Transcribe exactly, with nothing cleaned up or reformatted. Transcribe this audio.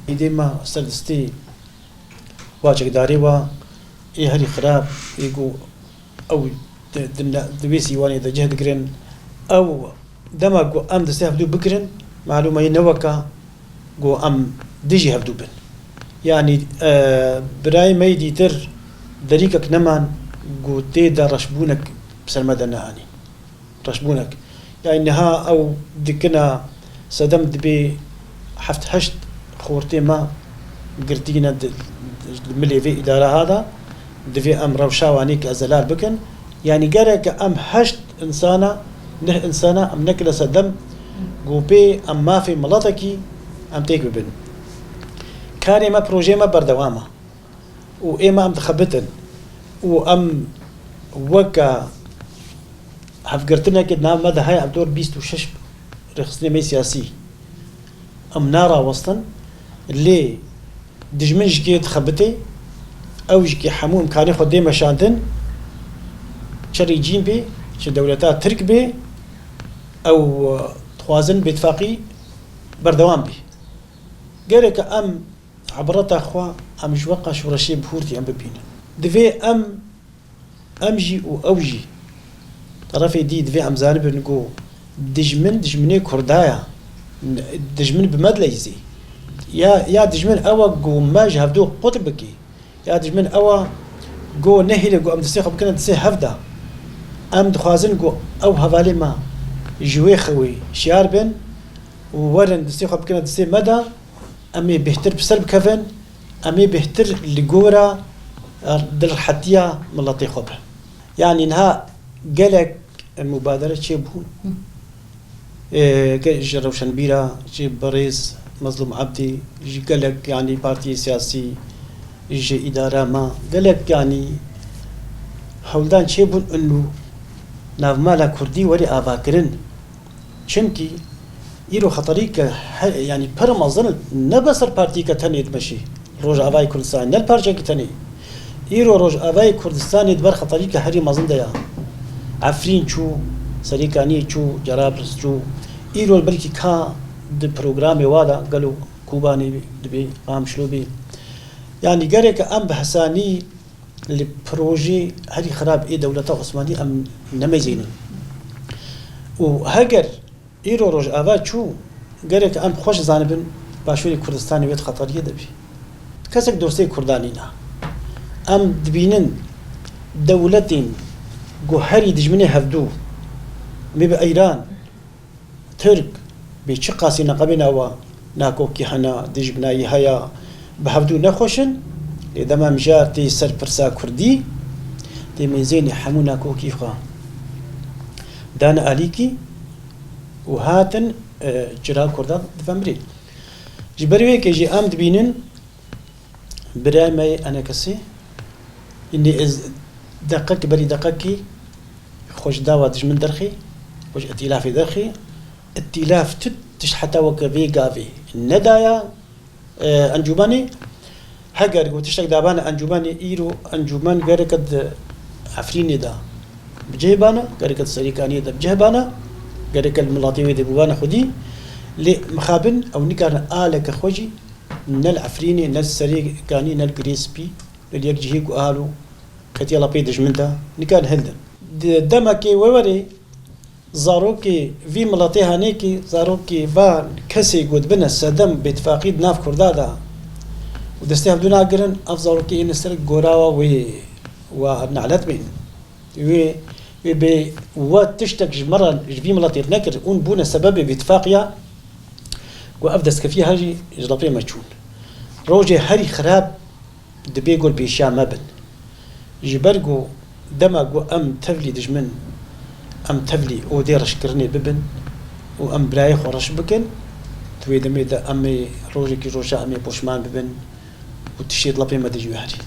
Îdê me serdestê wa çekdarê wa ê herî xirab ê ku ew di, di ne-, di wê sîwanê de cih digirin. Ew dema ku em destê hevdû bigirin, malûm e yê ne weka ku em dijî hevdû bin. Yanî, e, birayê me yê dîtir derîkek neman ku tê de reşbûnek bi ser me de neanîn. Reşbûnek. Yanî niha ew dikina sedem dibê heft heşt xortê me girtî ne di, di milê vê îdara ha de, divê em rewşa wanê ke zelal bikin. Yanî gereke em heşt insana, neh insana em nekine sedem ku pê em mafê miletekî em têk bibin. Karê me, projeyê me berdewam e. Û ême em dixebitin. Û em weke hevgirtinekê di nav me de heye, ev dor bîst û şeş rêxistinê me siyasî. Em narawestin, lê dijmin ji kê dixebitê, ew ji kê hemû imkanê xwe dê meşandin, çi rejîm bê, çi dewleta Tirk bê, ew, e, dixwazin bêtifaqî berdewam bê. Gereke em Ebreta xwe em ji weqa şoreşê bihurtî em bibînin. Divê em, em jî û ew jî, terefê dî divê em zanibin ku dijmin, dijminê Kurda ya. Dijmin bi me dileyzî. Ya, ya dijmin ew e ku me ji hevdû qut bikî. Ya dijmin ew e ku nehêle ku em destê xwe bikine destê hev de. Em dixwazin ku ew hevalê me ji wê xewê şiyar bin û werin destê xwe bikine destê me de. Em ê bêhtir bi ser bikevin, em ê bêhtir li gora, e, dilrehetiya miletê xwe be. Yanî niha gelek mubadere çêbûn. Hı. E, ge-, ji rewşenbîra, ji birêz Mezlûm Ebdî, ji gelek, yanî partiyê siyasî, ji îdara me, gelek, yanî hewldan çêbûn û navmala kurdî werî avakirin. Çimkî îro xeterîke he-, yanî pir mezin ne be ser partiyeke tenê dimeşî. Rojavayê Kurdistanê ne li parçekî tenê. Îro Rojavayê Kurdistanê di ber xeterîke herî mezin de ya. Efrîn çû, Serêkaniyê çû, Cerablus çû. Îro belkî ka di programê wa de gelo Kobanê dibê, Qamişlo bê. Yanî gereke em bi hesanî li projê herî xirab ê dewleta Osmanî em nemezînin. Û heger îro Rojava çû, gerek em xweş zanibin Başûrê Kurdistanê wê di xeteriyê de bî. Kesek dostê Kurdan nîne. Em dibînin dewletên ku herî dijminê hevdû, mê bi Îran, Tirk, bê çi qasî neqebê nawa nakokî hene, dijminayî heye, bi hevdû nexweş in, lê dema mijar tê ser pirsa kurdî, tê mêzênê hemû nakokî xwe dane alîkî û hatin, e, çira kurdan divemirê. Ji ber wê yekê jî em dibînin, Birayê me yê enekesî, înî ez deqek berî deqekî xwe ji dawa dijmin derxî, xwe ji îtîlafê derxî. Îtîlaf tu tişt heta weke vê gavê nedaya, e, encûmenê. Heger ku tiştek dabane encûmenê, îro encûmen gereke di Efrînê de bi cih bana, gereke di Serêkaniyê de bi cih bana, gereke li miletê wê de bûbana xwedî. Lê mixabin ew nikarin aleke xwe jî ne li Efrînê, ne li Serêkanî, ne li Girê Spî, ne li yek cihê ku alo ketiye lapê dijmin de, nikarin hildin. Di demekê wewerê zarokê vî miletê hanê kî, zarokê va kesê ku dibine sedem bêtifaqî di nav Kurda de û destê hevdû nagirin, ev zarokê êne ser gorawa wê, wa nalet bên. Wê, wê bê we tiştek ji me re, ji vî miletê re nekir, hûn bûne sebebê bêtifaqiya ku ev destkefiya her jî ji lapê me çûn. Rojê herî xirab dibê gor pêşiya me bin. Ji ber ku dema ku em tevlî dijmin, em tevlî odê reşkirinê bibin û em birayê xwe reş bikin, di wê demê de em ê rojekî roja em ê poşman bibin û tiştê di lapê me de jî wê herî.